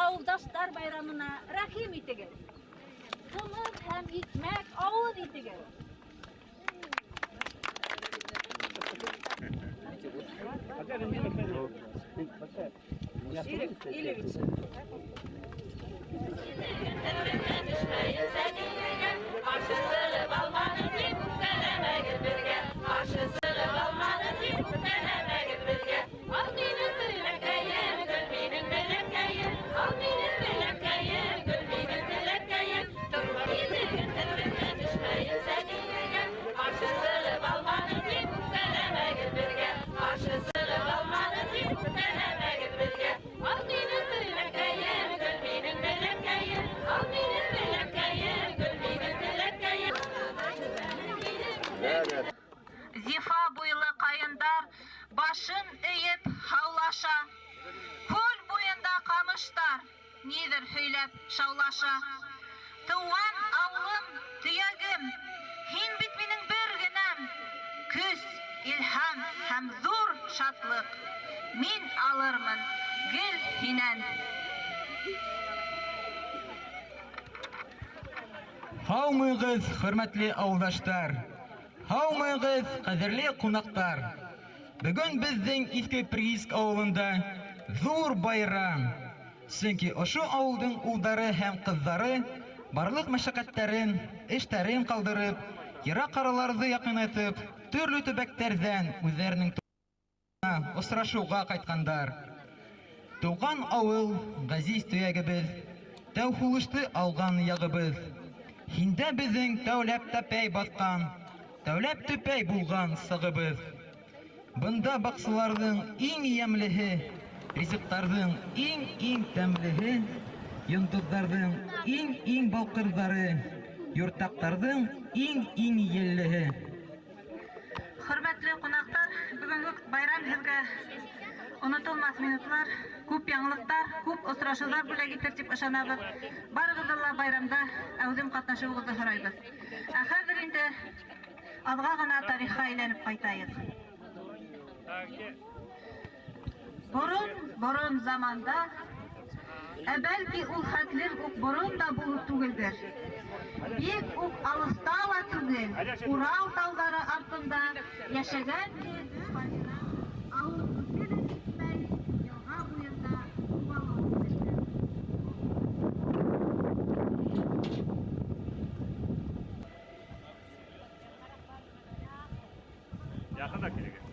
Ауылдаштар байрамына рәхим итегеҙ. Ҡымыҙ һәм икмәк ауыҙ итегеҙ. Зифа буйлы ҡайындар башын эйеп һаулаша, күл буйында ҡамыштар ниҙер һөйләп шаулаша. Тыуған ауылым, төйәгем, һин бит минең бер генәм. Көс, илһам һәм ҙур шатлыҡ мин алырмын гел һинән. Һаумыһығыҙ, хөрмәтле ауылдаштар! Һаумыһығыҙ, ҡәҙерле ҡунаҡтар! Бөгөн беҙҙең Иҫке Прииск ауылында ҙур байрам. Сөнки ошо ауылдың улдары һәм ҡыҙҙары барлыҡ мәшәҡәттәрен, эштәрен ҡалдырып, йыраҡ араларҙы яҡынайтып, төрлө төбәктәрҙән үҙҙәренең осрашыуға ҡайтҡандар. Тыуған ауыл, ғәзиз төйәгебеҙ, тәү һулышты алған яғыбыҙ. Һиндә беҙҙең тәүләп тәпәй баҫҡан, тәүләп төпәй булған сағыбыҙ. Бында баҡсаларҙың иң йәмлеһе, ризыҡтарҙың иң-иң тәмлеһе, йондоҙҙарҙың иң-иң балҡырҙары, юртаҡтарҙың иң-иң еллеһе. Хөрмәтле ҡунаҡтар, бөгөнгө байрам һеҙгә онотолмаҫ минутлар, күп яңылыҡтар, күп осрашыуҙар бүләк итер тип ышанабыҙ. Барығыҙҙы ла байрамда әүҙем ҡатнашыуығыҙҙы һорайбыҙ. Ә хәҙер инде аҙға ғына тарихҡа әйләнеп ҡайтайыҡ. Борон-борон заманда, ә бәлки ул хәтлем үк борон да булып түгелдер. Бик үк алыҫта ла түгел, Урал тауҙары артында йәшәгән ауыл үҙе лә китмәй, йылға буйында тыуалып үҫкән. Яҡын да килегеҙ.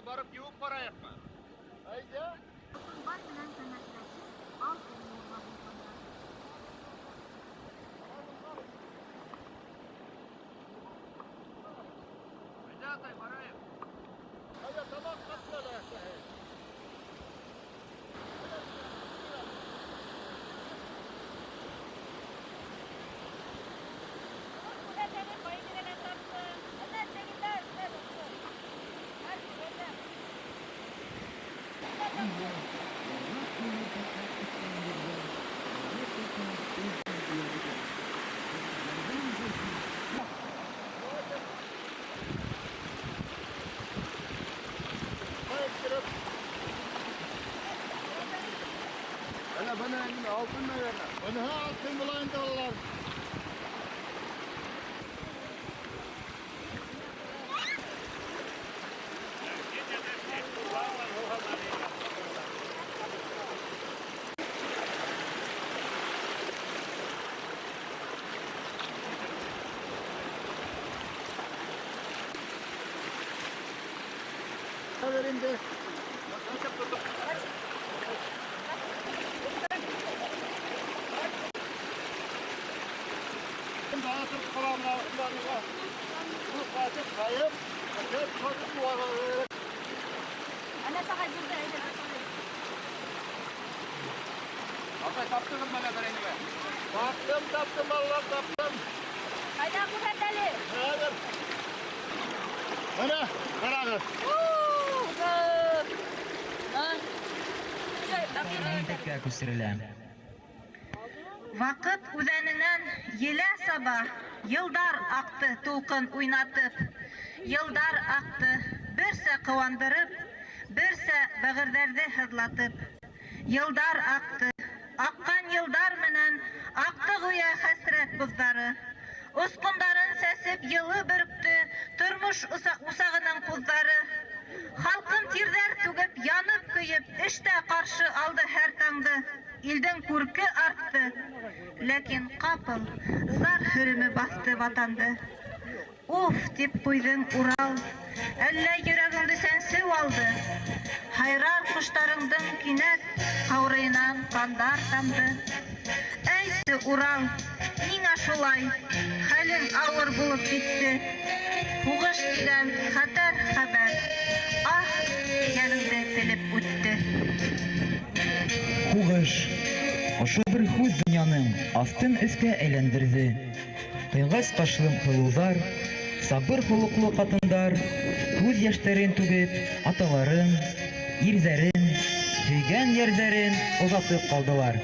Барып йыуып барайыҡмы? Әйҙә. Алтынбай менән кәңәшләшеп, алтын йыуырға булғандар. Әйҙә, атай, барайыҡ. Әйҙә, тамаҡ ҡатла ла, әсәһе. Altın mı verme? Bana altın bulan dolar. Хәҙер инде. Атай, таптығыҙ менә бәрәңгене? Таптым, таптым, балалар, таптым. Ҡайҙа күрһәт әле? Хәҙер. Мына, ҡарағыҙ. Мәктәпкә күсерелә. Ваҡыт үҙәненән елә саба, йылдар аҡты тулҡын уйнатып, йылдар аҡты берсә ҡыуандырып, берсә бәғерҙәрҙе һыҙлатып. Йылдар аҡты, аҡҡан йылдар менән аҡты гүйә хәсрәт боҙҙары. Осҡондарын сәсеп йылы бөрктө тормош усағының ҡуҙҙары. Халҡым тирҙәр түгеп, янып көйөп, эштә ҡаршы алды һәр таңды. Илдең күрке артты, ләкин ҡапыл зар һөрөмө баҫты ватанды. Уф, тип ҡуйҙың Урал, әллә йөрәгеңде сәнсеү алды. Һайрар ҡоштарыңдың кинәт ҡаурыйынан ҡандар тамды. Әйтсе, Урал, ниңә шулай хәлең ауыр булып китте? Һуғыш тигән хәтәр хәбәр, аһ, тигәнеңде телеп үтте. Һуғыш. Ошо бер һүҙ донъяның аҫтын өҫкә әйләндерҙе. Ҡыйғас ҡашлы һылыуҙар, сабыр холоҡло ҡатындар, күҙ йәштәрен түгеп, аталарын, ирҙәрен, һөйгән йәрҙәрен оҙатып ҡалдылар.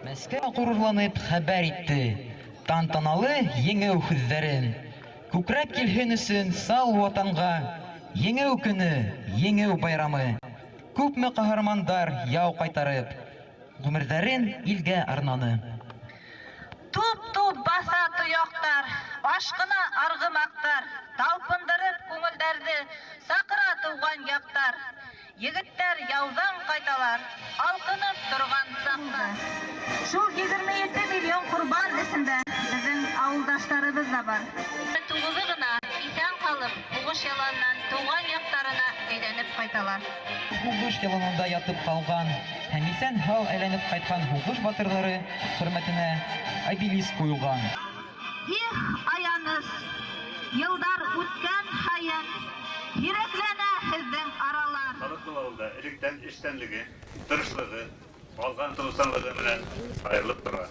Мәскәү ғорурланып хәбәр итте тантаналы еңеү һүҙҙәрен. Күкрәк килһен өсөн сал ватанға еңеү көнө, еңеү байрамы. Күпме ҡаһармандар яу ҡайтарып, ғүмерҙәрен илгә арнаны. Туп-туп баҫа тояҡтар, ашҡына арғымаҡтар, талпындырып күңелдәрҙе саҡыра тыуған яҡтар. Егеттәр яуҙан ҡайталар, алҡынып торған саҡта. Шул 27 миллион ҡорбан эсендә беҙҙең ауылдаштарыбыҙ ҙа бар. Туғыҙы ғына иҫән ҡалып, һуғыш яланынан тыуған яҡтарына әйләнеп ҡайталар. Һуғыш яланында ятып ҡалған һәм иҫән-һау әйләнеп ҡайтҡан һуғыш батырҙары хөрмәтенә обелиск ҡуйылған. Их, аяныс, йылдар үткән һайын һирәкләнә һеҙҙең аралар. Халыҡ был ауылда электән эшсәнлеге, тырышлығы, алға ынтылыусанлығы менән айырылып тора.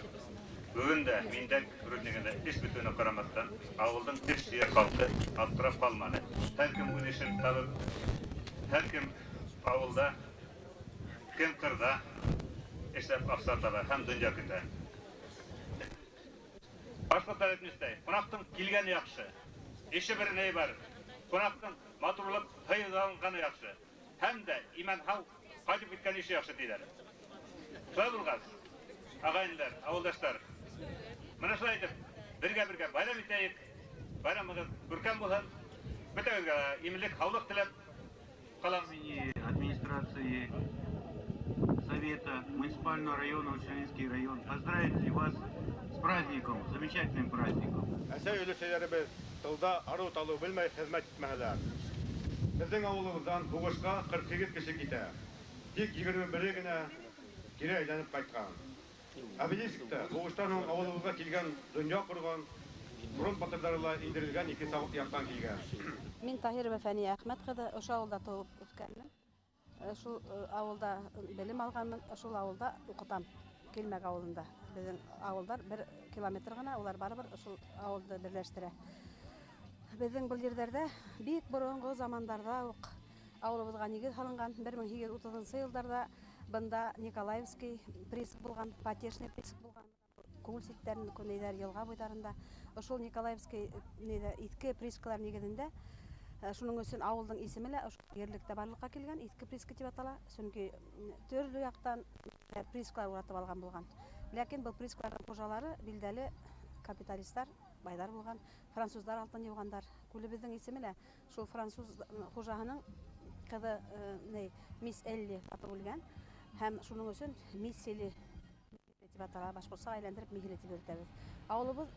Бөгөн дә Миндәк руднигында эш бөтөүенә ҡарамаҫтан, ауылдың эш һөйәр халҡы аптырап ҡалманы. Һәр кем үҙ эшен табып, һәр кем ауылда, кем ҡырҙа эшләп аҡса таба һәм донъя көтә. Башҡорттар әйтмештәй, ҡунаҡтың килгәне яҡшы, эше бер ни бар, ҡунаҡтың матурлыҡ һыйҙанғаны яҡшы, һәм дә имен-һау ҡайтып киткән эше яҡшы тиҙәр. Шулай булғас, ағайындар, ауылдаштар, мына шулай итеп, бергә-бергә байрам итәйек, байрамығыҙ күркәм булһын, бөтәгеҙгә именлек, һаулыҡ теләп, Калам. Администрации Совета муниципального района Учалинский район поздравить вас с праздником, замечательным праздником. Әсәй өләсәйләребеҙ тылда арыу-талыу белмәй хеҙмәт итмәһәләр. Беҙҙең ауылыбыҙҙан һуғышҡа 48 кеше китә. Тик 21-е генә кире әйләнеп ҡайтҡан. Обелискта һуғыштан һуң ауылыбыҙға килгән донъя ҡорған фронт батырҙары ла индерелгән ике яҡтан килгән. Мин Таһирова Фәниә Әхмәт ҡыҙы, ошо ауылда тыуып үҫкәнмен. Шул ауылда белем алғанмын, шул ауылда уҡытам. Килмәк ауылында. Беҙҙең ауылдар 1 километр ғына, улар барыбер шул ауылды берләштерә. Беҙҙең был ерҙәрҙә бик боронғо замандарҙа уҡ ауылыбыҙға нигеҙ һалынған. 1830 йылдарҙа бында Николаевский прииск булған, потешный прииск булған. Күл ситтәрен, күнейҙәр, йылға буйҙарында. Ошол Николаевский иҫке приискалар нигеҙендә. Шуның өсөн ауылдың исеме лә ошо ерлектә барлыҡҡа килгән, иҫке прииска тип атала. Сөнки төрлө яҡтан приискалар уратып алған булған. Ләкин был приискаларҙың хужалары билдәле капиталистар, байҙар булған, француздар алтын йыуғандар. Күлебеҙҙең исеме лә шул француз хужаһының ҡыҙы мисс Элли батып үлгән һәм шуның өсөн Миссели тип атала, башҡортса әйләндереп Миһеле тип йөрөтәбеҙ. Ауылыбыҙ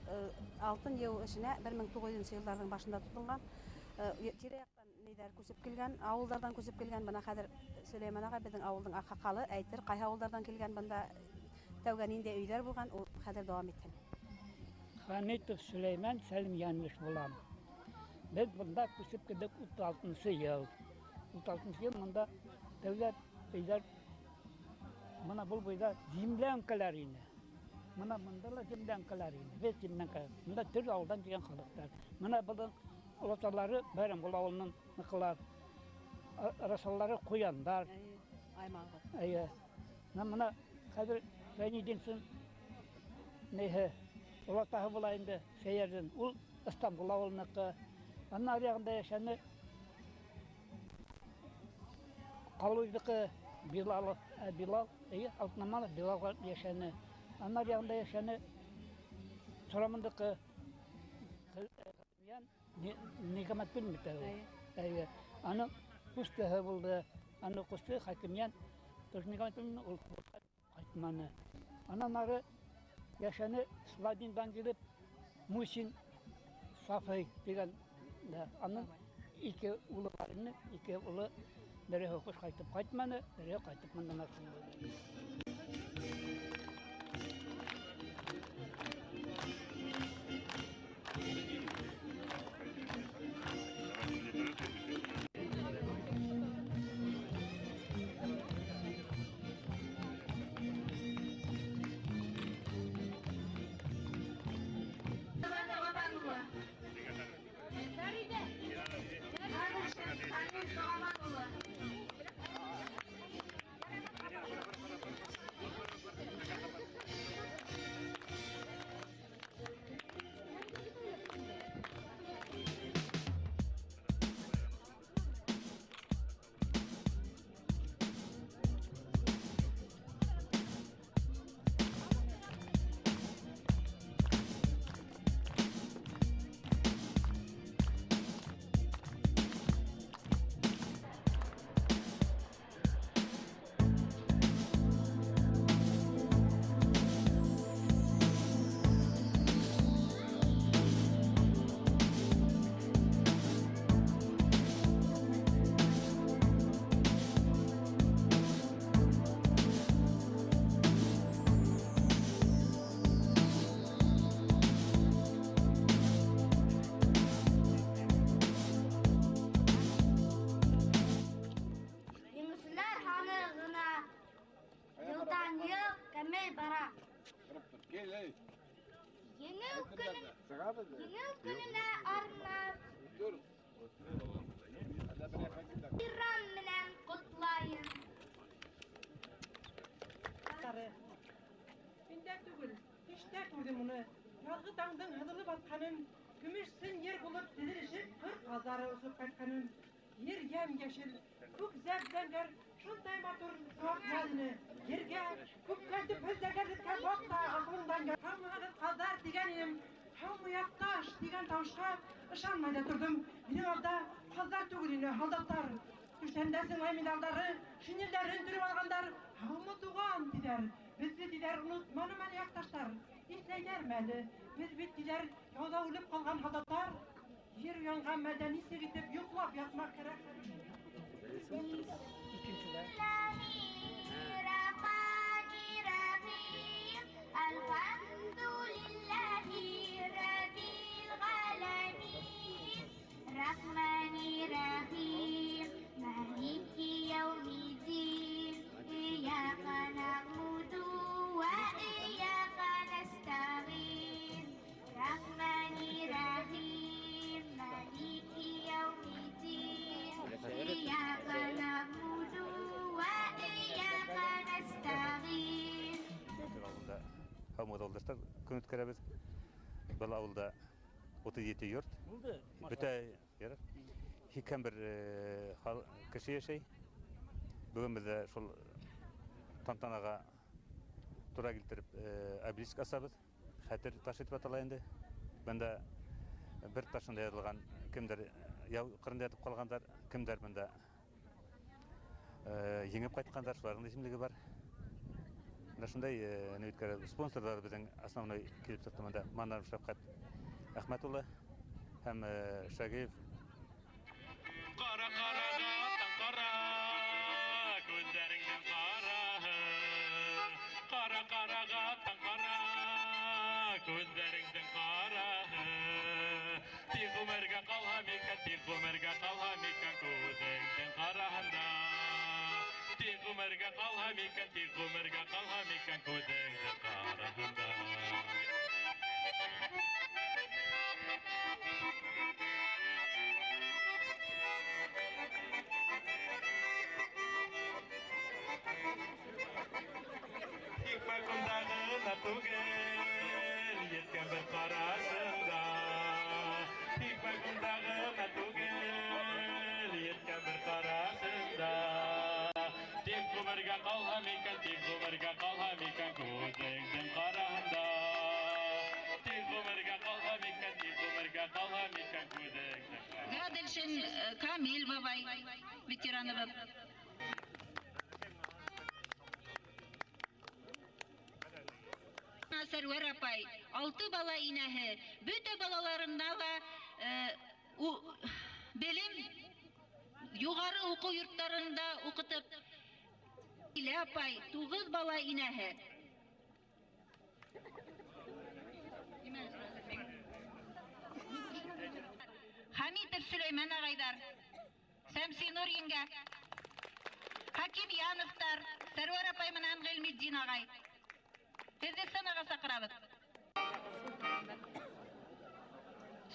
алтын йыу эшенә 1900 йылдарҙың башында тотонған. Тирә-яҡтан нейҙәр күсеп килгән, ауылдарҙан күсеп килгән. Бына хәҙер Сөләймән ағай беҙҙең ауылдың аҡһаҡалы әйтер, ҡайһы ауылдарҙан килгән, бында тәүгә ниндәй өйҙәр булған, ул хәҙер дауам итһен. Хәмитов Сөләймән Сәлимйәнович булам. Беҙ бында күсеп килдек 36 йыл. 36 йыл бында тәүгә өйҙәр, бына был буйҙа землянкалар ине. Бына бында ла землянкалар ине. Беҙ землянка. Бында төрлө ауылдан килгән халыҡтар. Бына бының олаталары Байрамғол ауылының ныҡылар, расалары ҡуяндар. Аймағы. Эйе. Бына хәҙер Ғәйнетдиндең неһе, олатаһы була инде Сәйәрҙең. Ул Истанбул ауылыныҡы. Анан ар яғында йәшәне Ҡалуйҙыҡы Билал, Билал, эйе, Алтынаманов Билалға йәшәне. Анан ар яғында йәшәне Сорамындыҡы Ниғмәтуллин бит әле. Әйе. Аның ҡустыһы булды. Аның ҡусты Хакимйән тоже Ниғмәтуллин ул ҡайтманы. Анан ары йәшәне Славиндан килеп Мусин Сафый тигән аның ике улы бар ине. Ике улы береһе һуғыш ҡайтып ҡайтманы, береһе ҡайтып мындан артын булды. Еңеү көнөнә арнап Иран менән ҡотлайым. Миндә түгел, төштә күрҙем уны. Яҙғы таңдың һыҙылып атҡанын, көмөш ер булып теҙелешеп ҡыр ҡаҙҙары осоп ҡайтҡанын. Ер йәм-йәшел, күк зәп-зәңгәр, шундай матур сыуаҡ яҙ ине. Ергә, күккә төпһөҙ зәңгәрлеккә баҡ та аҡылыңдан һаумыһығыҙ, ҡаҙҙар тигән инем. Һаумы, яҡташ тигән тауышҡа ышанмай ҙа торҙом. Минең алда ҡаҙҙар түгел ине, һалдаттар. Түшәмдә сыңлай медалдары, шинелдәрен төрөп алғандар. Һаумы туған, тиҙәр. Беҙҙе тиҙәр онотманы әле яҡташтар. Иҫләйҙәрме әле? Беҙ бит тиҙәр яуҙа үлеп ҡалған һалдаттар. Ер янған мәлдә нисек итеп йоҡлап ятмаҡ кәрәк. Ауылдаштар көн үткәрәбеҙ. Был ауылда 37 йорт. Бөтә ярар. 81 кеше йәшәй. Бөгөн беҙ шул тантанаға тура килтереп обелиск асабыҙ. Хәтер ташы тип атала инде. Бында бер ташында яҙылған кемдер яу ҡырында ятып ҡалғандар, кемдер бында еңеп ҡайтҡандар, шуларҙың исемлеге бар. Шундай спонсорҙар беҙҙең основной килеп сыҡты бында Маннанов Шәфҡәт Әхмәт улы һәм Шагиев. Ҡара ҡараға таң ҡара, күҙҙәреңдең ҡараһы. Ҡара ҡараға таң ҡара, күҙҙәреңдең ҡараһы. Тик ғүмергә ҡалһа микән, тик ғүмергә ҡалһа микән күҙеңдең ҡараһында. Тик ғүмергә ҡалһа микән, тик ғүмергә ҡалһа микән күҙеңдең ҡараһында. Тик балконда ғына түгел, еткән бер ҡарашында. Тик балконда ғына түгел, еткән бер ҡарашында. Тик ғүмергә ҡалһа микән, тик ғүмергә ҡалһа микән күҙеңдең ҡараһында. Тик ғүмергә ҡалһа микән, тик ғүмергә ҡалһа микән күҙеңдең ҡараһында. Гаделшин Камил бабай, ветераныбыҙ. Сәрвәр апай, 6 бала инәһе, бөтә балаларында ла белем юғары уҡыу йорттарында уҡытып, Илә апай, 9 бала инәһе. Хамитов Сөләймән ағайҙар, Сәмсинур еңгә, Хакимьяновтар, Сәрвәр апай менән Ғилметдин ағай. Һеҙҙе сценаға саҡырабыҙ.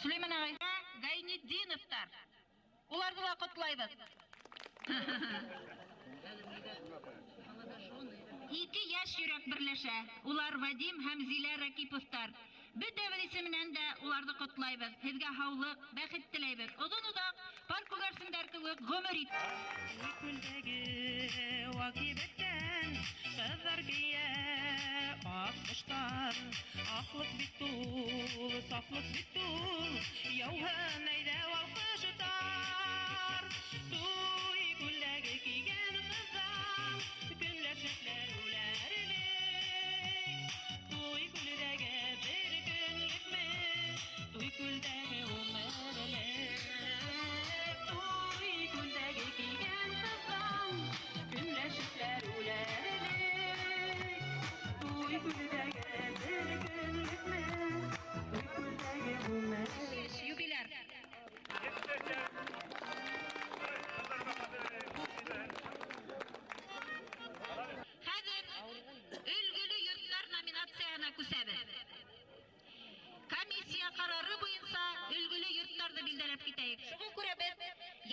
Сөләймән ағайға Гайнетдиновтар. Уларҙы ла ҡотлайбыҙ. 2 йәш йөрәк берләшә. Улар Вадим һәм Зилә Рәкиповтар. Бөтәбеҙ исеменән дә уларҙы ҡотлайбыҙ. Һеҙгә һаулыҡ, бәхет теләйбеҙ. Оҙон-оҙаҡ пар күгәрсендәр кеүек ғүмер ит. Күлдәге ваҡ ебәктән ҡыҙҙар кейә аҡ ҡоштар. Аҡлыҡ бит ул, сафлыҡ бит ул, яуһын әйҙә алҡыштар. Туй күлдәге кейгән ҡыҙҙар көнләшепләр үләрлек. Туй күлдәге бер көнлөкмө, туй күлдәге ғүмерлек. Туй күлдәге кейгән ҡыҙҙар көнләшепләр үләрлек. Туй күлдәге бер көнлөкмө, туй күлдәге ғүмерлек. Юбиляр. Хәҙер өлгөлө йорттар номинацияһына күсәбеҙ. Комиссия ҡарары буйынса өлгөлө йорттарҙы билдәләп китәйек. Шуға күрә беҙ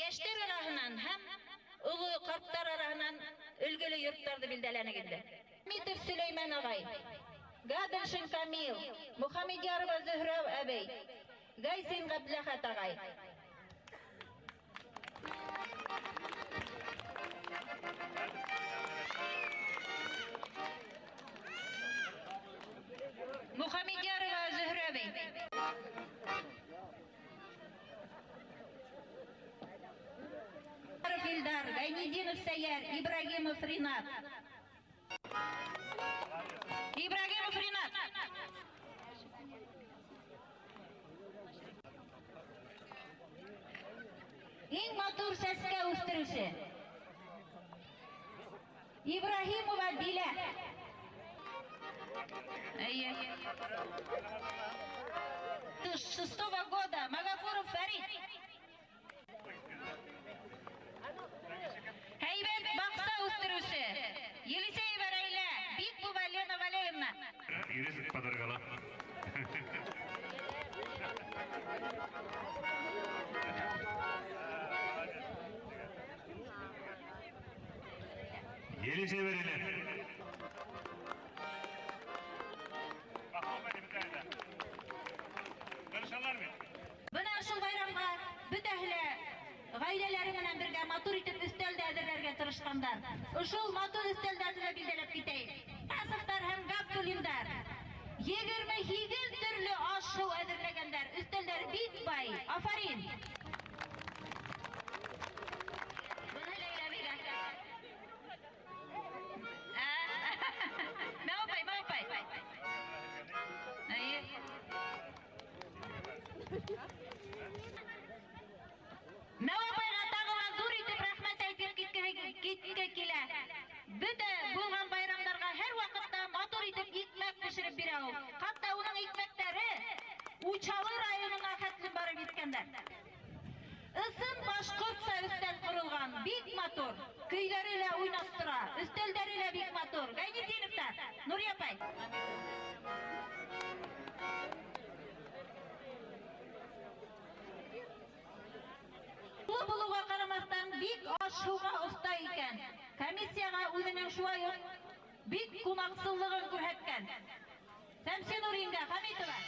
йәштәр араһынан һәм оло ҡарттар араһынан өлгөлө йорттарҙы билдәләнек инде. Хәмитов Сөләймән ағай, Гаделшин Камил, Мухаммедьярова Зөһрә әбей, Гайсин Ғәбләхәт ағай. Мухаммедьярова Зөһрә әбей. Илдар, Гайнетдинов Сәйәр, Ибрагимов Ринат. Ибрагимов Ринат. Иң матур сәскә үҫтереүсе Ибраһимова Дилә. Эйе. 6-го года Магафуров Фәрит. Һәйбәт баҡса үҫтереүсе Елисеева Рәйлә, Бикбова Лена Валеевна. Ирис подаргала. Елисеева Рәйлә. Бына шул байрамға бөтәһе лә ғаиләләре менән бергә матур итеп өҫтәлде әҙерләргә тырышҡандар. Ошол матур өҫтәлдәрҙе лә билдәләп китәйек. Тасовтар һәм Габдуллиндар 28 төрлө аш-һыу әҙерләгәндәр. Өҫтәлдәр бик бай. Афарин. Быны Ләйлә бирә. Мә апай, мә апай. Эйе. Мәү апайға тағы ла ҙур итеп рәхмәт әйтеп китке килә. Бөтә булған байрамдарға һәр ваҡытта матур итеп икмәк бешереп бирә ул. Хатта уның икмәктәре Учалы районына хәтлем барып еткәндәр. Ысын башҡортса өҫтәл ҡоролған, бик матур. Көйҙәре лә уйнап тора, өҫтәлдәре лә бик матур. Гайнетдиновтар, Нурия апай. Улы булыуға ҡарамаҫтан бик аш-һыуға оҫта икән. Комиссияға үҙенең шулай уҡ бик ҡунаҡсыллығын күрһәткән. Шәмсинур еңгә Хәмитова.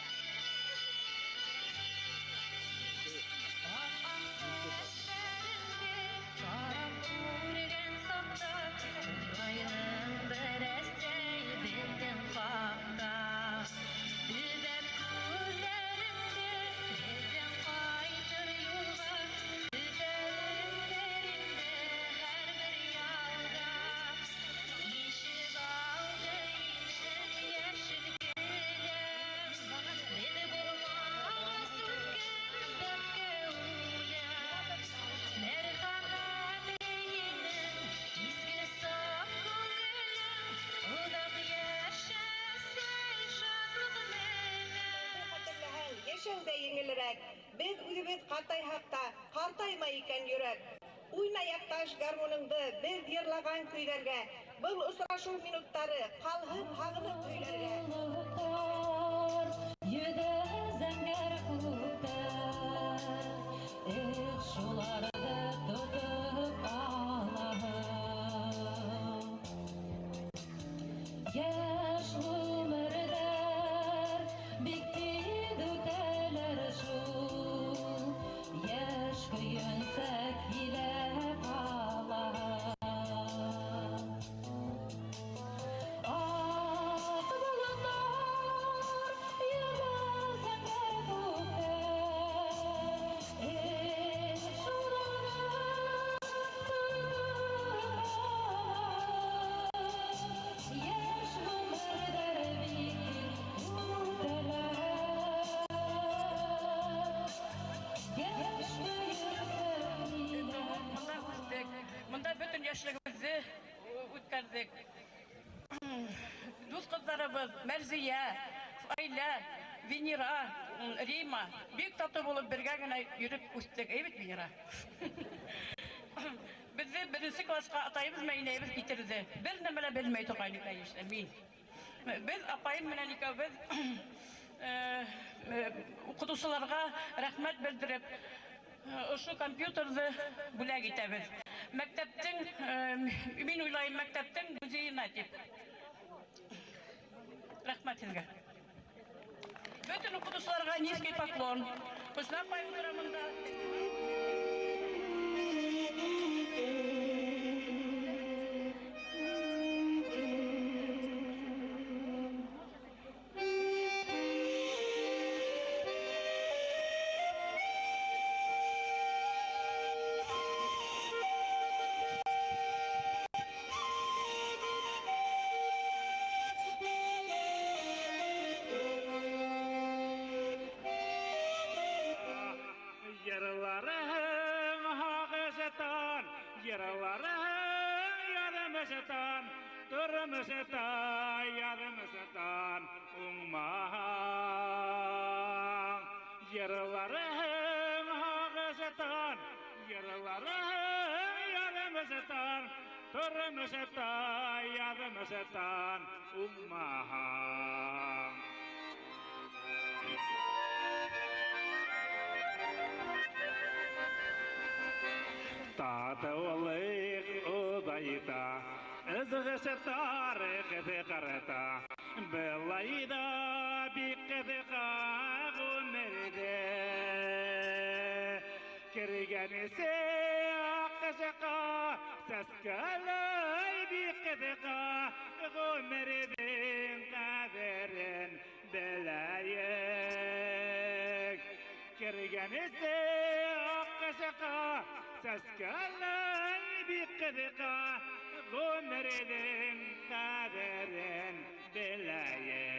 Йәшәү ҙә еңелерәк. Беҙ үҙебеҙ ҡартайһаҡ та, ҡартаймай икән йөрәк. Уйна, яҡташ, гармуныңды беҙ йырлаған көйҙәргә. Был осрашыу минуттары ҡалһын һағынып һөйләргә. Йөҙә зәңгәр күктә, эх, шуларҙы тотоп алаһың. Йәш ғүмерҙәр бик тиҙ үтәләр шул, йәш көйөнсә килә ҡала. Аҡ болоттар йөҙә зәңгәр күктә, эх, шуларҙы тотоп алаһың. Йәш ғүмерҙәр бик тиҙ үтәләр, йәш көйөнсә килә. Мында үҫтек, мында бөтөн йәшлегебеҙҙе үткәрҙек. Дуҫ ҡыҙҙарыбыҙ Мәрзиә, Фаилә, Венера, Рима бик татыу булып бергә генә йөрөп үҫтек. Әй бит, Венера. Беҙҙе беренсе класҡа атайыбыҙ менән инәйебеҙ китерҙе. Бер нәмә лә белмәй торғайныҡ, конечно, мин. Беҙ апайым менән икәүбеҙ уҡытыусыларға рәхмәт белдереп, ошо компьютерҙы бүләк итәбеҙ. Мәктәптең, мин уйлайым, мәктәптең музейына тип. Рәхмәт һеҙгә. Бөтөн уҡытыусыларға низкий поклон. Хөснә апай ултыра мында. Йырларың яҙмыштан, тормоштан, яҙмыштан уңмаһаң. Йырларың һағыштан, йырларың яҙмыштан, тормоштан, яҙмыштан уңмаһаң. Татыулыҡ оҙайта, ыҙғыштар ҡыҙыҡарта, былай ҙа бик ҡыҙыҡа ғүмерҙә. Кергәнсе аҡшыҡа, сәскәләй бик ҡыҙыҡа, ғүмерҙең ҡәҙерен беләйек. Кергәнсе аҡшыҡа, сәскәләй бик ҡыҙыҡа, ғүмерҙең ҡәҙерен беләйек.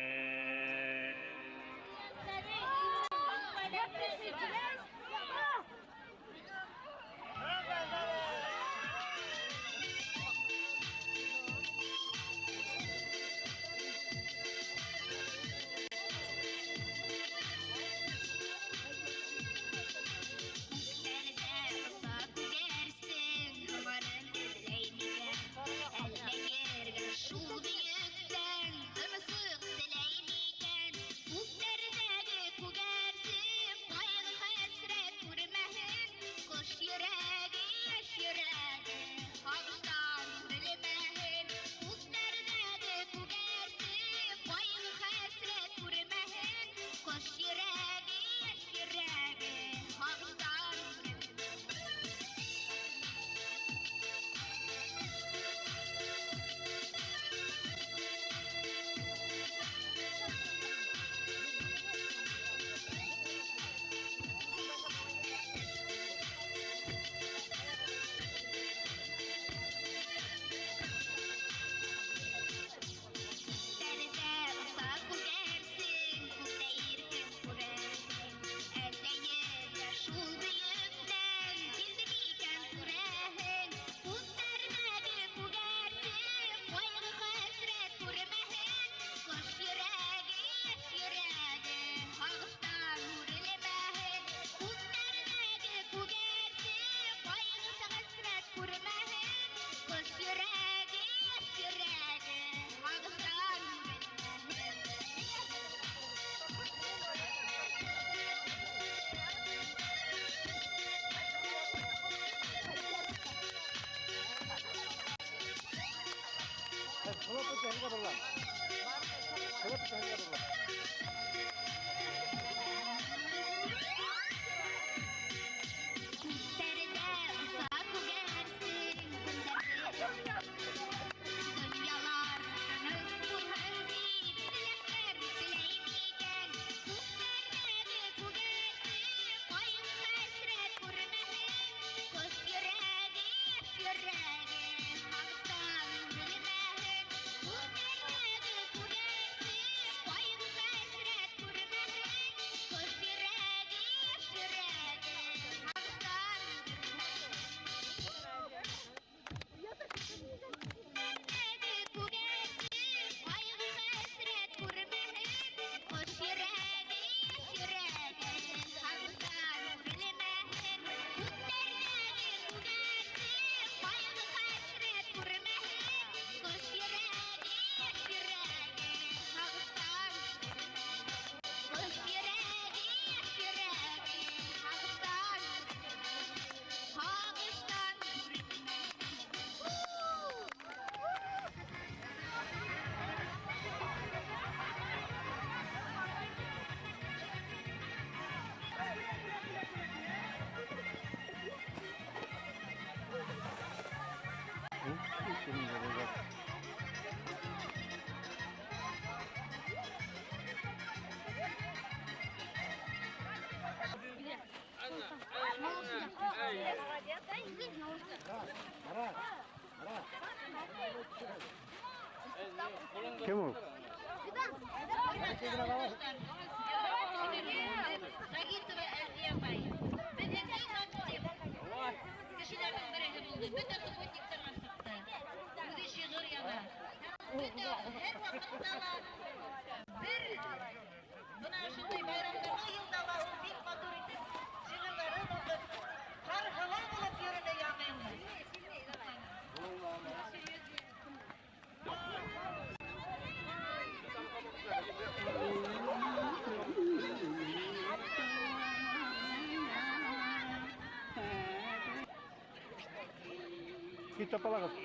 Кем ул? Сагитова Әлфиә апай. Беҙҙең иң актив кешеләрҙең береһе була. булды, бөтә субботниктарға сыҡты. Үҙе шиғыр яҙа. Бөтә һәр ваҡытта ла бер бына ошондай байрамдарға йылда ла ул бик матур итеп шиғырҙарын уҡып, ҡарһылыу булып йөрөнө яңы йылда. Кит тапалағыҙ.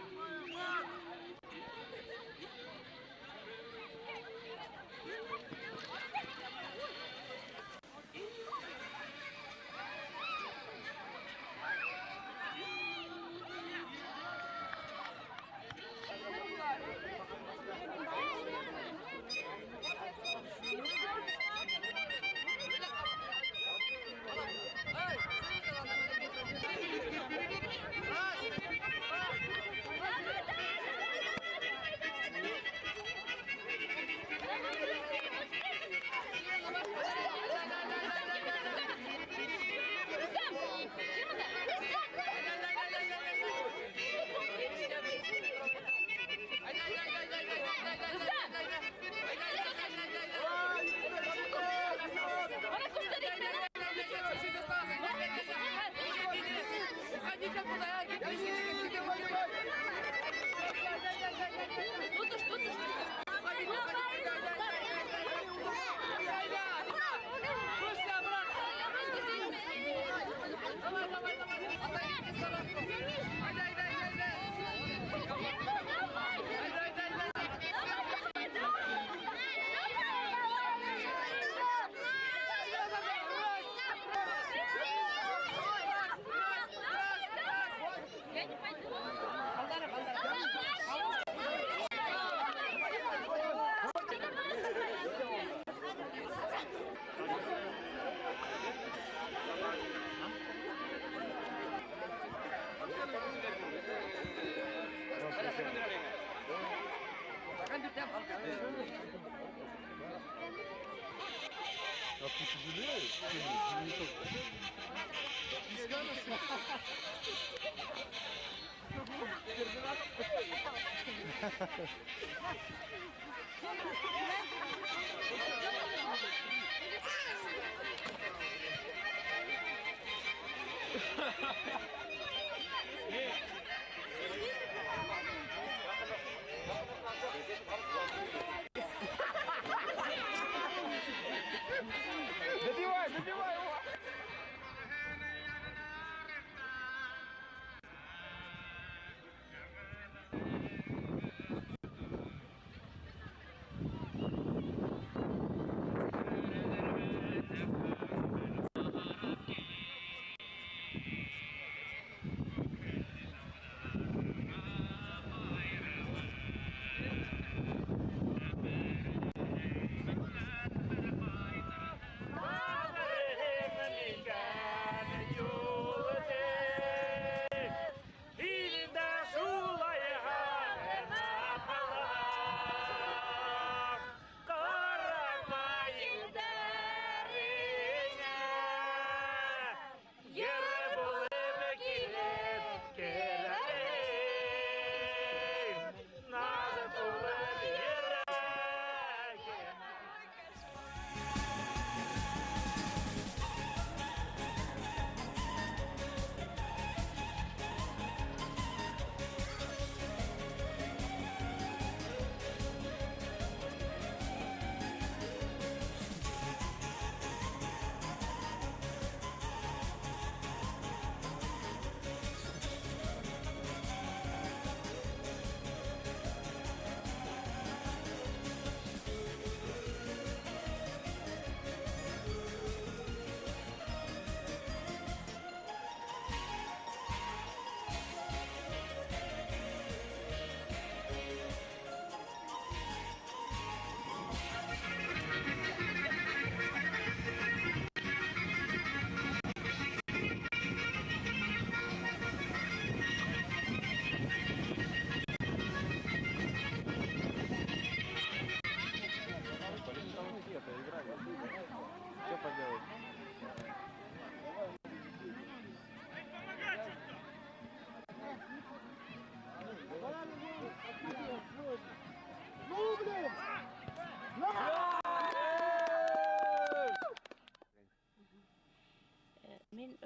Добивай, добивай его!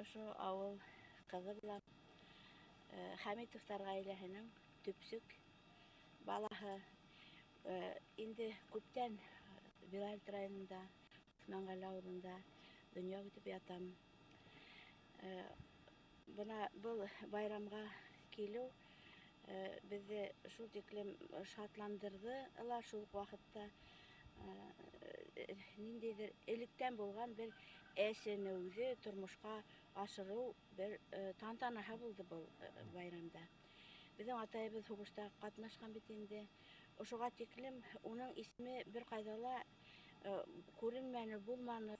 ошо ауыл ҡыҙы булам. Хәмитовтар ғаиләһенең төпсөк балаһы. Инде күптән Белорет районында, Усманғәле ауылында донъя көтөп ятам. Бына был байрамға килеү беҙҙе шул тиклем шатландырҙы ла, шул уҡ ваҡытта ниндәйҙер электән булған бер әсенеүҙе тормошҡа ашырыу бер тантанаһы булды был байрамда. Беҙҙең атайыбыҙ һуғышта ҡатнашҡан бит инде. Ошоға тиклем уның исеме бер ҡайҙа ла күренмәне, булманы.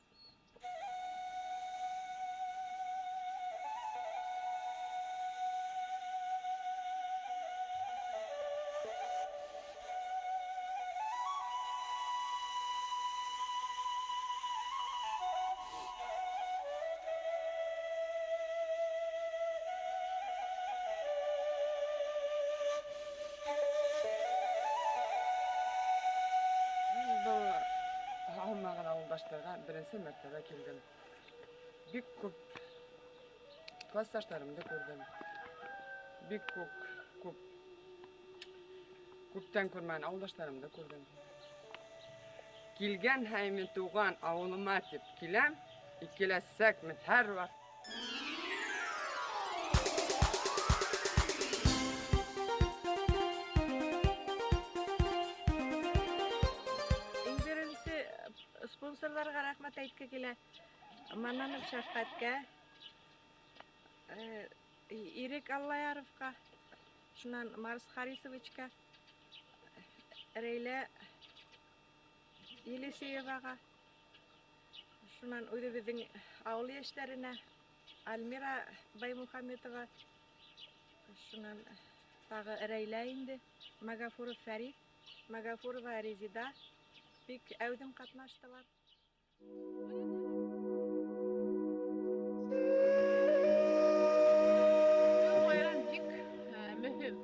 Ауылдаштарға беренсе мәртәбә килдем. Бик күп классташтарымды күрҙем. Бик күп күптән күрмәгән ауылдаштарымды күрҙем. Килгән һайын мин тыуған ауылыма тип киләм, киләсәкмен һәр ваҡыт. Спонсорларға рәхмәт әйтке килә. Мананов Шәфҡәткә, Ирек Аллаяровҡа, шунан Марс Харисовичка, Рәйлә Елисееваға, шунан үҙебеҙҙең ауыл йәштәренә, Альмира Баймухаметова, шунан тағы Рәйлә инде, Магафуров Фәрит, Магафурова Резида, бик әүҙем ҡатнаштылар. Был байрам бик мөһим.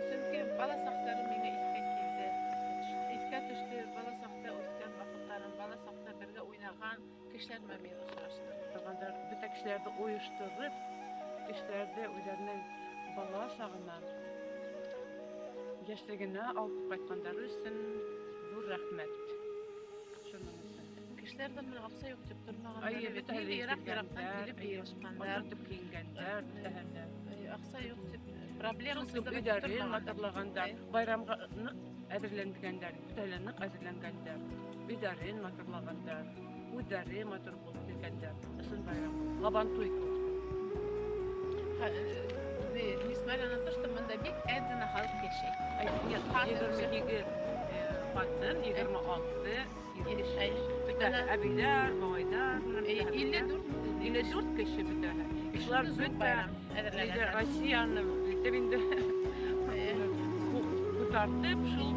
Сөнки бала саҡтарым миңә иҫкә килде. Иҫкә төштө бала саҡта үҫкән ваҡыттарым, бала саҡта бергә уйнаған кешеләр менән мин осраштым. Туғандар бөтә кешеләрҙе ойоштороп, кешеләрҙе үҙҙәренең бала сағына, йәшлегенә алып ҡайтҡандары өсөн ҙур рәхмәт. Шуның өсөн. Кешеләрҙә менән аҡса юҡ тип тормағандар. Әйе, бөтәһе лә Йыраҡ-йыраҡтан килеп йыйышҡандар. Матур итеп кейенгәндәр, бөтәһе лә. Аҡса юҡ тип проблемасыз Шул да өйҙәрен тормағандар. матурлағандар, байрамға ныҡ әҙерләнгәндәр, бөтәһе лә ныҡ әҙерләнгәндәр. Өйҙәрен матурлағандар, үҙҙәре матур булып килгәндәр. Ысын байрам. Һабантуй кеүек. Несмотря на то, что бында бик әҙ генә халыҡ йәшәй. Нет, 22 ҡатын, 26 ир. Бөтәһе әбейҙәр, бабайҙар, 54 кеше бөтәһе. Шулар бөтә Россияны бөтә инде күтәртеп, шул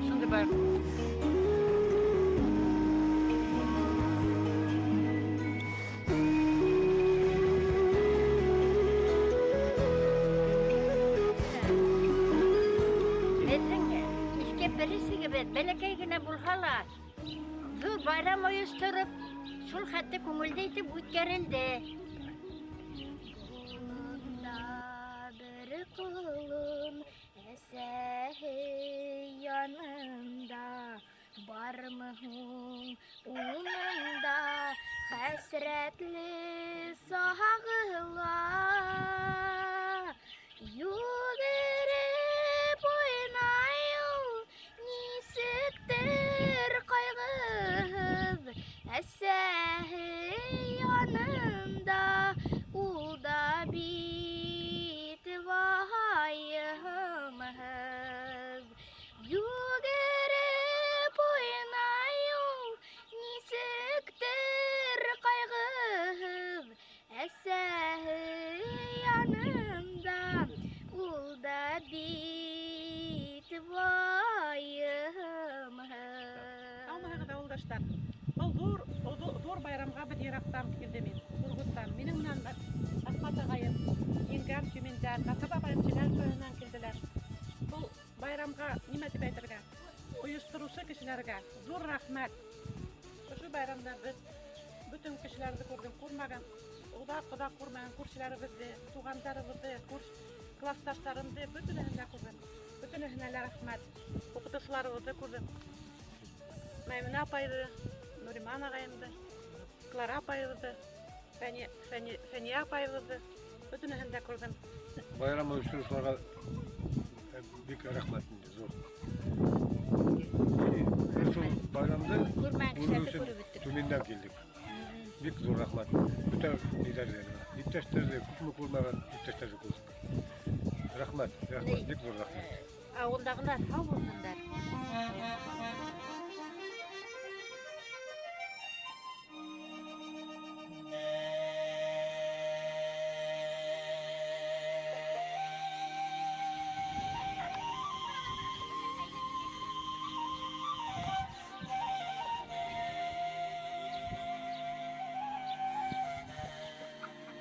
шундай байрам. Беҙҙең Иҫке Пересигебеҙ бәләкәй генә булһа ла, ҙур байрам ойоштороп, шул хәтле күңелде итеп үткәрелде. Ҡулында бер ҡолон, әсәһе янында, бармы һуң уның да хәсрәтле сағы ла? Йүгереп уйнай ул, нисектер ҡайғыһыҙ, әсәһе янында, ул да бит вайымһыҙ. Йүгереп уйнай ул, нисектер ҡайғыһыҙ, әсәһе янында, ул да бит вайымһыҙ. Һаумыһығыҙ, ауылдаштар. Был ҙур байрамға беҙ йыраҡтан килдем мин, Сургуттан. Минең менән Әхмәт ағайым, еңгәм Төмәндән, Мәрхәбә апайым Силәр районынан килделәр. Был байрамға нимә тип әйтергә? Ойоштороусы кешеләргә ҙур рәхмәт. Ошо байрамда беҙ бөтөн кешеләрҙе күрҙем, күрмәгән Оҙаҡ-оҙаҡ күрмәгән күршеләребеҙҙе, туғандарыбыҙҙы, классташтарымды бөтөнөһөн дә күрҙем. Бөтөнөһөнә лә рәхмәт. Уҡытыусыларыбыҙҙы күрҙем. Мәймүнә апайҙы, Нуриман ағайымды, Клара апайыбыҙҙы, Фәниә апайыбыҙҙы бөтөнөһөн дә күрҙем. Байрам ойоштороусыларға бик рәхмәт инде, ҙур. Беҙ шул байрамды күреү өсөн Төмәндән килдек. Бик ҙур рәхмәт. Бөтә ниҙәрҙе, иптәштәрҙе, күпме күрмәгән иптәштәрҙе күрҙек. Рәхмәт, рәхмәт, бик ҙур рәхмәт. Ауылдағылар һау булһындар.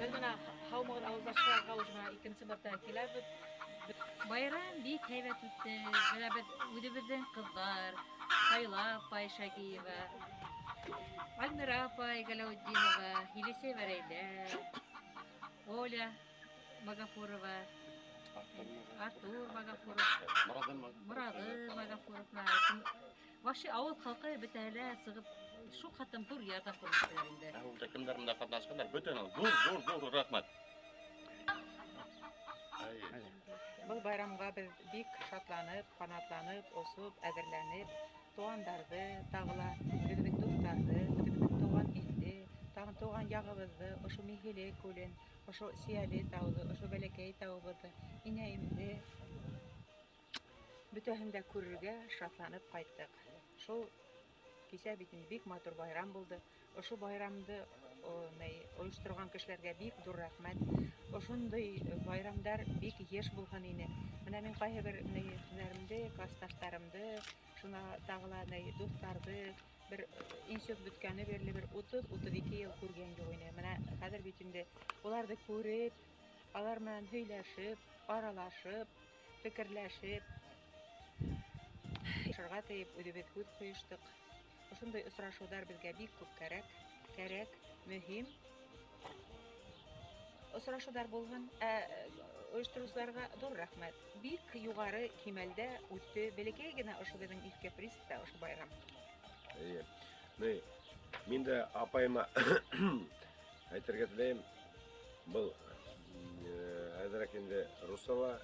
Беҙ бына һаумығыҙ ауылдаштарға уже икенсе мәртә киләбеҙ. Байрам бик һәйбәт үтте. Бына беҙ үҙебеҙҙең ҡыҙҙар, Хайла апай Шагиева, Альмира апай Галәүетдинова, Елисей Вәрәйлә, Оля Магафурова, Артур Магафуров, Мураҙы Магафуров. Вообще ауыл халҡы бөтәһе лә сығып, шул хәтлем ҙур ярҙам күрһәттеләр инде. Ауылда кемдәр бында ҡатнашҡандар, бөтөн ҙур, ҙур рәхмәт. Был байрамға беҙ бик шатланып, ҡанатланып, осоп, әҙерләнеп, туғандарҙы, тағы ла үҙебеҙҙең дуҫтарҙы, үҙебеҙҙең тыуған илде, тағын тыуған яғыбыҙҙы, ошо Миһеле күлен, ошо Сейәле тауҙы, ошо Бәләкәй тауыбыҙҙы, инәйемде бөтәһен дә күрергә шатланып ҡайттыҡ. Шул кисә бит инде бик матур байрам булды. Ошо байрамды ойошторған кешеләргә бик ҙур рәхмәт. Ошондай байрамдар бик йыш булһын ине. Бына мин ҡайһы бер һөнәремде, классташтарымды, шуна тағы ла дуҫтарҙы бер институт бөткәне бирле бер 30-32 йыл күргән юҡ ине. Бына хәҙер бит инде уларҙы күреп, алар менән һөйләшеп, аралашып, фекерләшеп, шырға тейеп үҙебеҙ һүҙ ҡуйыштыҡ. Ошондай осрашыуҙар беҙгә бик күп кәрәк, кәрәк, мөһим. Осрашыуҙар булһын, ә ойоштороусыларға ҙур рәхмәт. Бик юғары кимәлдә үтте, бәләкәй генә ошо беҙҙең Иҫке Приста ошо байрам. Эйе. Мин дә апайыма әйтергә теләйем, был әҙерәк инде русала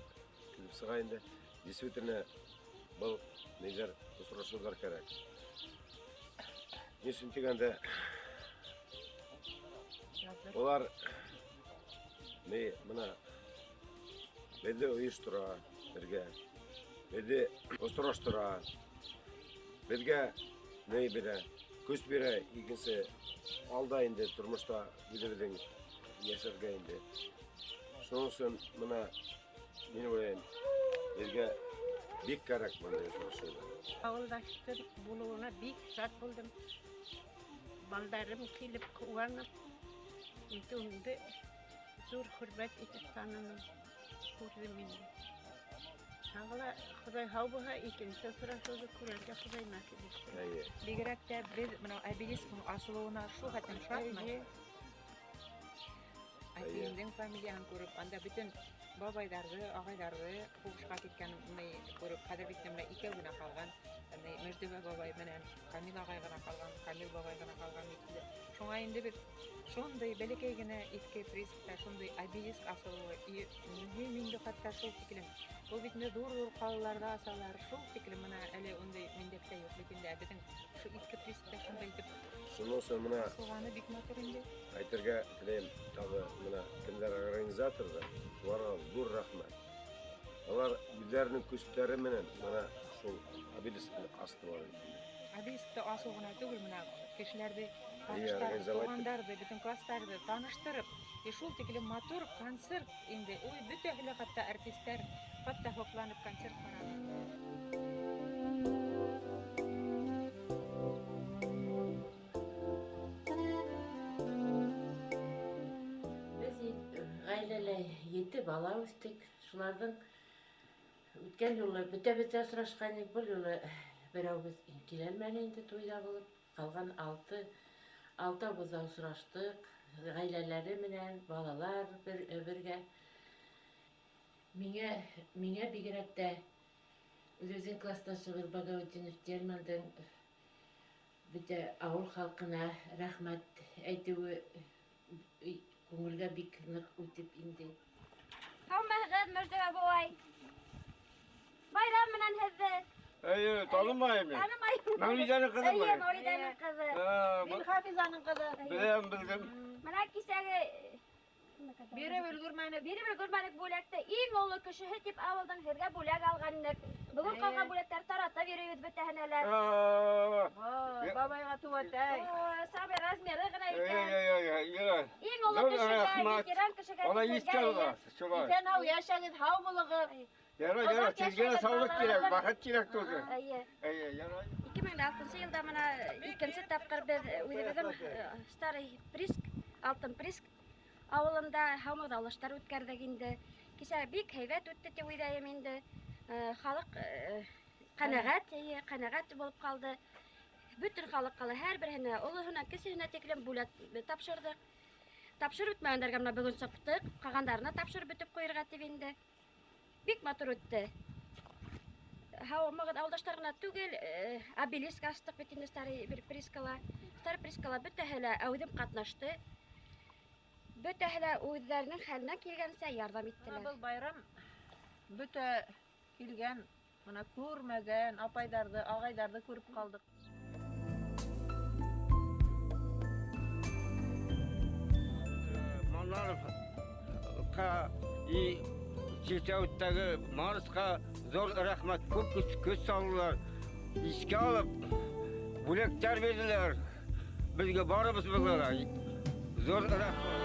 килеп сыға инде. Действительно, был ниҙәр осрашыуҙар кәрәк. Ни өсөн тигәндә, улар ни бына беҙҙе ойоштора бергә, беҙҙе осраштыра, беҙгә ни бирә, көс бирә, икенсе алда инде тормошта үҙебеҙҙең йәшәргә инде. Шуның өсөн бына мин уйлайым, беҙгә бик кәрәк бындай осрашыуҙар. Ауылдаштың булыуына бик шат булдым. Балдарым килеп ҡыуанып, итеүемде ҙур хөрмәт итеп таныным, күрҙем инде. Тағы ла Хоҙай һау булһа, икенсе осрашыуҙы күрергә Хоҙай насип итһен. Эйе. Бигерәк тә беҙ бына обелискының асылыуына шул хәтлем шатмын. Эйе. Әтейемдең фамилияһын күреп, анда бөтөн бабайҙарҙы, ағайҙарҙы һуғышҡа киткән күреп, хәҙер бит бына икәү генә ҡалған, Мөждөбә бабай менән Камил ағай ғына ҡалған, Камил бабай ғына ҡалған бит инде. Шуңа инде беҙ шундай бәләкәй генә Иҫке Приста, шундай обелиск асылыуы, мөһим инде хатта шул тиклем. Был бит инде ҙур-ҙур ҡалаларҙа асалар, шул тиклем бына әле ундай миндәктә юҡ бит инде, ә беҙҙең ошо Иҫке Приста шундай итеп Шуның өсөн бына асылғаны бик матур инде. Әйтергә теләйем, тағы бына кемдәр организаторҙар, уларға ҙур рәхмәт. Улар үҙҙәренең көстәре менән бына шул обелискны астылар инде. Обелискты асыу ғына түгел, бына кешеләрҙе Эйе, таныштырып, организовать итеп. туғандарҙы, бөтөн класстарҙы таныштырып, и шул тиклем матур концерт инде. Ой, бөтәһе лә хатта артистар хатта һоҡланып концерт ҡараны. Беҙ ғаиләлә 7 бала үҫтек. Шуларҙың үткән юлы бөтә-бөтә осрашҡан инек, был юлы берәүбеҙ киләлмәне инде туйҙа булып, ҡалған алтауыбыҙ ҙа осраштыҡ. Ғаиләләре менән, балалар бергә. Миңә бигерәк тә үҙебеҙҙең класташыбыҙ Багаутдинов Тельмандың бөтә ауыл халҡына рәхмәт әйтеүе күңелгә бик ныҡ үтеп инде. Һаумыһығыҙ, Мөрзә бабай. Байрам менән һеҙҙе. Эйе, танымайым мин. Танымайым. Мәүлиҙәнең ҡыҙымы? Эйе, Мәүлиҙәнең ҡыҙы. Мин Хафизаның ҡыҙы. Беләм, белдем. Мына кисәге Биреп өлгөрмәнек. Биреп өлгөрмәнек бүләкте. Иң оло кешеһе тип ауылдың һеҙгә бүләк алған инек. Бөгөн ҡалған бүләктәр таратып йөрөйбөҙ бөтәһенә лә. Бабайға түбәтәй. Самый размеры ғына икән. Эй. Иң оло кешегә, ветеран кешегә. Ала иҫкә ала, шулай. Иҫән һау йәшәгеҙ, һау булығыҙ. Ярай, ярай, һеҙгә лә һаулыҡ кәрәк, бәхет кәрәк тоже. Эйе. Эйе, ярай. 2006 йылда мына икенсе тапҡыр беҙ үҙебеҙҙең Старый Приск, Алтын Приск ауылында һаумыҙ алыштар үткәрҙек инде. Кисә бик һәйбәт үтте тип уйлайым инде. Халыҡ ҡәнәғәт, эйе, ҡәнәғәт булып ҡалды. Бөтөн халыҡҡа ла һәр береһенә, олоһона, кесеһенә тиклем бүләк тапшырҙыҡ. Тапшырып үтмәгәндәргә мына бөгөн сыҡтыҡ, ҡалғандарына тапшырып бөтөп ҡуйырға тип инде. Бик матур үтте. Һаумығыҙ ауылдаштар ғына түгел, обелиск астыҡ бит инде Старый Прискала. Старый Прискала бөтәһе лә әүҙем ҡатнашты. Бөтәһе лә үҙҙәренең хәленән килгәнсә ярҙам иттеләр. Был байрам бөтә килгән, мына күрмәгән апайҙарҙы, ағайҙарҙы күреп ҡалдыҡ. Маннаровҡа и Силсәүеттәге Марсҡа ҙур рәхмәт, күп көс салдылар. Иҫкә алып, бүләктәр бирҙеләр. Беҙгә барыбыҙ булдылар. Ҙур рәхмәт.